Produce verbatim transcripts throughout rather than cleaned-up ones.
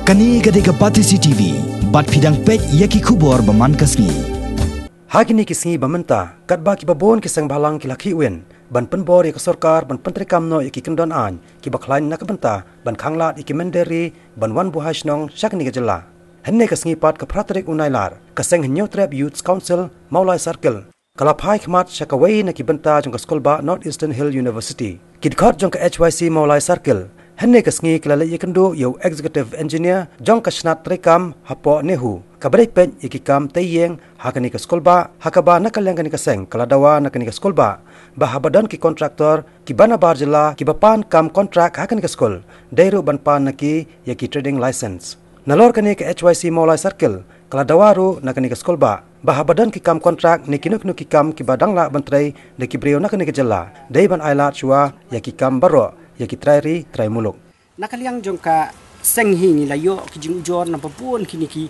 Kane ka dei ka Batesi T V, bad phi dang peit ïa ki khubor ba man ka sngi. Ha kine ki sngi ba mynta, katba ki babun ki seng bhalang ki la khih win ban pynbor ïa ka sorkar ban pyntreikam noh ïa ki kyndon aiñ ki ba khlaiñ na ka bynta ban khanglad ïa ki mynder ri ban wan buhai shnong sha kane ka jylla. Hynne ka sngi pat ka phra tarik u Nailar, ka seng Hynñiewtrep Youth Council Mawlai Circle ka la phai khmat sha kawei na ki bynta jong ka skulbah North Eastern Hill University. Ki dkhot jong ka H Y C Mawlai Circle hynne ka sngi ki la leit ïakynduh ïa u Executive Engineer jong ka shnat treikam hapoh NEHU, ka ba dei peit ïa ki kam tei ïing ha kane ka skulbah, ha kaba na ka liang kane ka seng ka la dawa na kane ka skulbah ba haba don ki kontraktor ki ba na bar jylla ki ba pan kam kontrak ha kane ka skul, dei ruh ban pan na ki ïa ki trading license. Nalor kane ka H Y C Mawlai Circle ka la dawa ruh na kane ka skulbah ba haba don ki kam kontrak ne kino kino ki kam ki ba dang lah ban trei da ki briew na kane ka jylla, dei ban ailad shuwa ïa ki kam baroh ïa ki trai ri trai muluk. Na ka liang jong ka seng hi ngi la ïoh ki jingujor na babun kine ki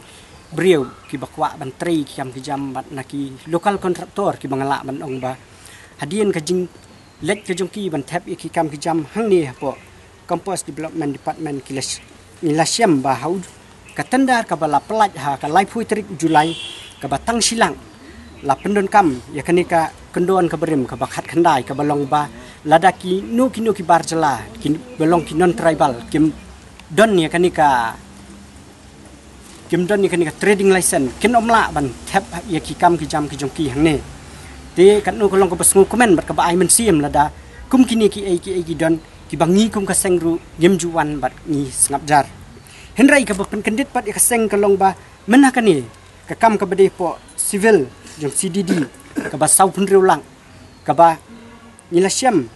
briew ki ba kwah ban trei ki kam ki jam bad na ki local contractor ki ba nga lah ban ong ba hadien ka jing leit ka jong ki ban thep ïa ki kam ki jam hangne hapoh Campus Development Department ki la sh-, ngi la shem ba ha u ka tender ka ba la pynlait ha ka laiphew tarik July ka ba tang shi lang la pyndonkam ïa kane ka kyndon ka barim ka ba khatkhyndai ka ba long ba lada kino kino ki bar jylla ki ba long ki non tribal kim don ïa kane ka kim don ïa kane ka trading license kin ym lah ban thep ïa ki kam ki jam ki jong ki hangne. Te katno ka long ka ba sngewkmen bad ka ba ai mynsiem lada kum kine ki ei ki ei ki don ki ba ngi kum ka seng ruh ngim ju wan bad ngi sngap jar. Hynrei ka ba pynkyndit pat ïa ka seng ka long ba mynha kane ka kam ka ba dei hapoh civil jong C D D ka ba saw phew hynriew lak ka ba ngi la shem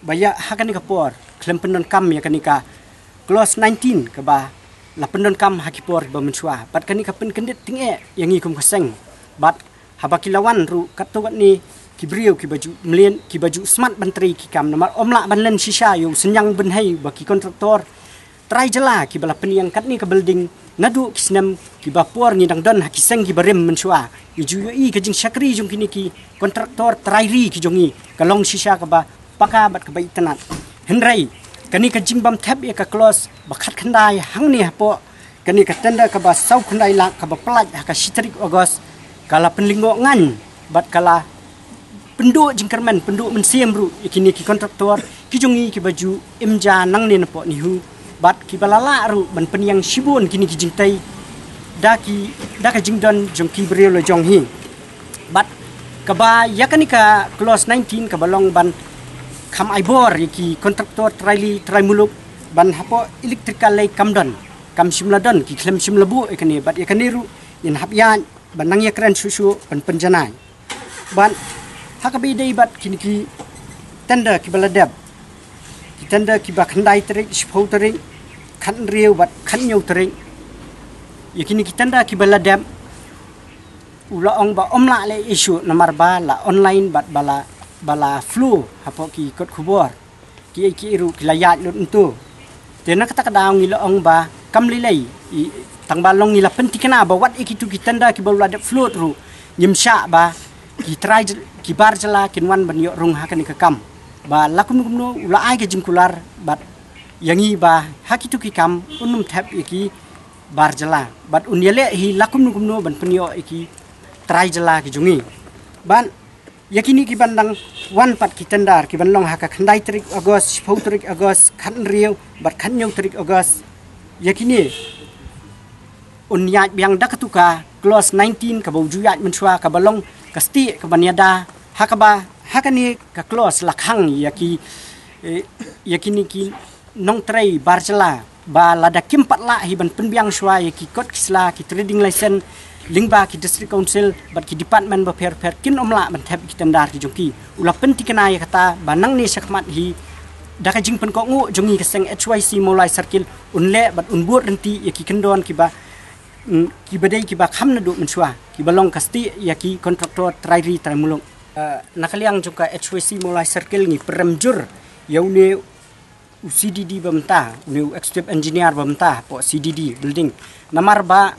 ba ïa ha kane ka por khlem pyndonkam ïa kane ka clause nineteen ka ba la pyndonkam ha ki por ba mynshuwa. Bad kane ka pynkyndit tyngeh ïa ngi kum ka seng. Bad haba ki la wan ruh katto katne ki briew ki ba ju mlien ki ba ju smat ban trei ki kam namar ym lah ban len shisha ïa u synñiang bynhei ba ki kontraktor trai jylla ki ba la pynïeng katne ka building naduh ki snem ki ba por ngi dang don ha ki seng ki barim mynshuwa. Ngi ju ïohi ka jingshakri jong kine ki kontraktor trai ri ki jong ngi ka long shisha ka ba paka bad ka ba itynnad. Hynrei kane ka jingbym thep ïa ka clause ba khatkhyndai hangne hapoh kane ka tender ka ba saw khyndai lak ka ba pynlait ha ka shi tarik August ka la pynlyngngoh ngan bad ka la pynduh jingkyrmen pynduh mynsiem ruh ïa kine ki kontraktor ki jong ngi ki ba ju im ja nangne napoh NEHU bad ki ba la lah ruh ban pynïeng shibun kine ki jingtei da ki da ka jingdon jong ki briew la jong hi. Bad ka ba ïa kane ka clause nineteen ka ba long ban kham ai bor ïa ki kontraktor trai ri trai muluk ban hapoh electrical lei kam don kam shym la don ki khlem shym la buh ïa kane bad ïa kane ruh ngin hap ïaid ban nang ïakren shuh shuh ban pynjanai. Bad ha ka ba ïadei bad kine ki tender ki ba la dep ki tender ki ba khyndai tarik shiphew tarik khathynriew bad khathynñiew tarik ïa kine ki tender ki ba la dep u la ong ba ym lah leh issue namar ba la online bad ba la ba la flow hapoh ki kot khubor ki ei ki ei ruh ki la ïaid lut ntu. Te na kata ka daw ngi la ong ba kam lei lei tang ba long ngi la pynthikna ba wat ïa kitu ki tender ki ba u la dep float ruh ngim shah ba ki trai jyl- ki bar jylla kin wan ban ïoh rung ha kane ka kam ba la kumno kumno u la ai ka jingkular bad ïa ngi ba ha kitu ki kam un ym thep ïa ki bar jylla bad un ïaleh hi la kumno kumno ban pynïoh ïa ki trai jylla ki jong ngi. Bad ïa kine ki ban dang wan pat ki tender ki ban long ha ka khyndai tarik August shiphew tarik August khathynriew bad khathynñiew tarik August ïa kine un ïaid biang da katu ka clause nineteen ka ba u ju ïaid mynshuwa ka ba long ka stieh ka ban ïada ha ka ba ha kane ka clause la khang ïa ki ïa kine ki nongtrei bar jylla ba lada kim pat lah hi ban pynbiang shuwa ïa ki kot ki sla ki trading license lyngba ki district council bad ki department bapher bapher kin ym lah ban thep ki tender ki jong ki. U la pynthikna ïa kata ba nangne shakhmat hi da ka jingpynkohnguh jong ngi ka seng H Y C Mawlai Circle un leh bad un bud ryntih ïa ki kyndon ki ba ki ba dei ki ba kham naduh mynshuwa ki ba long ka stieh ïa ki kontraktor trai ri trai muluk. Na ka liang jong ka H Y C Mawlai Circle ngi pyrem jur ïa une u C D D ba mynta une u executive engineer ba mynta hapoh C D D building namar ba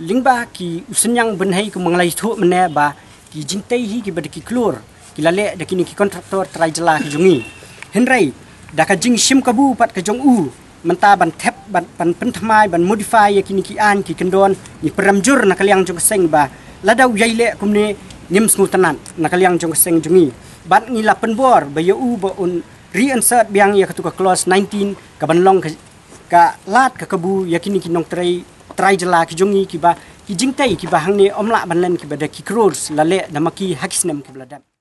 lyngba ki u synñiang bynhei kum nga la ïathuh mynne ba ki jingtei hi ki ba da ki klur ki la leh da kine ki kontraktor trai jylla ki jong ngi. Hynrei da ka jingshim kabu pat ka jong u mynta ban thep, ban, ban pynthymmai, ban modify ïa kine ki aiñ ki kyndon, ngi pyrem jur na ka liang jong ka seng ba lada u ïai leh kumne ngim sngewtynnat na ka liang jong ka seng jong ngi. Bad ngi la pynbor ba ïa u ba un reinsert biang ïa katu ka clause nineteen ka ban long ka, ka lad ka kabu ïa kine ki nongtrei trai jylla ki jong ngi kiba ki jingtei kiba hangne ym lah ban len kiba da ki crores la leh da ma ki ha ki snem kiba la dep.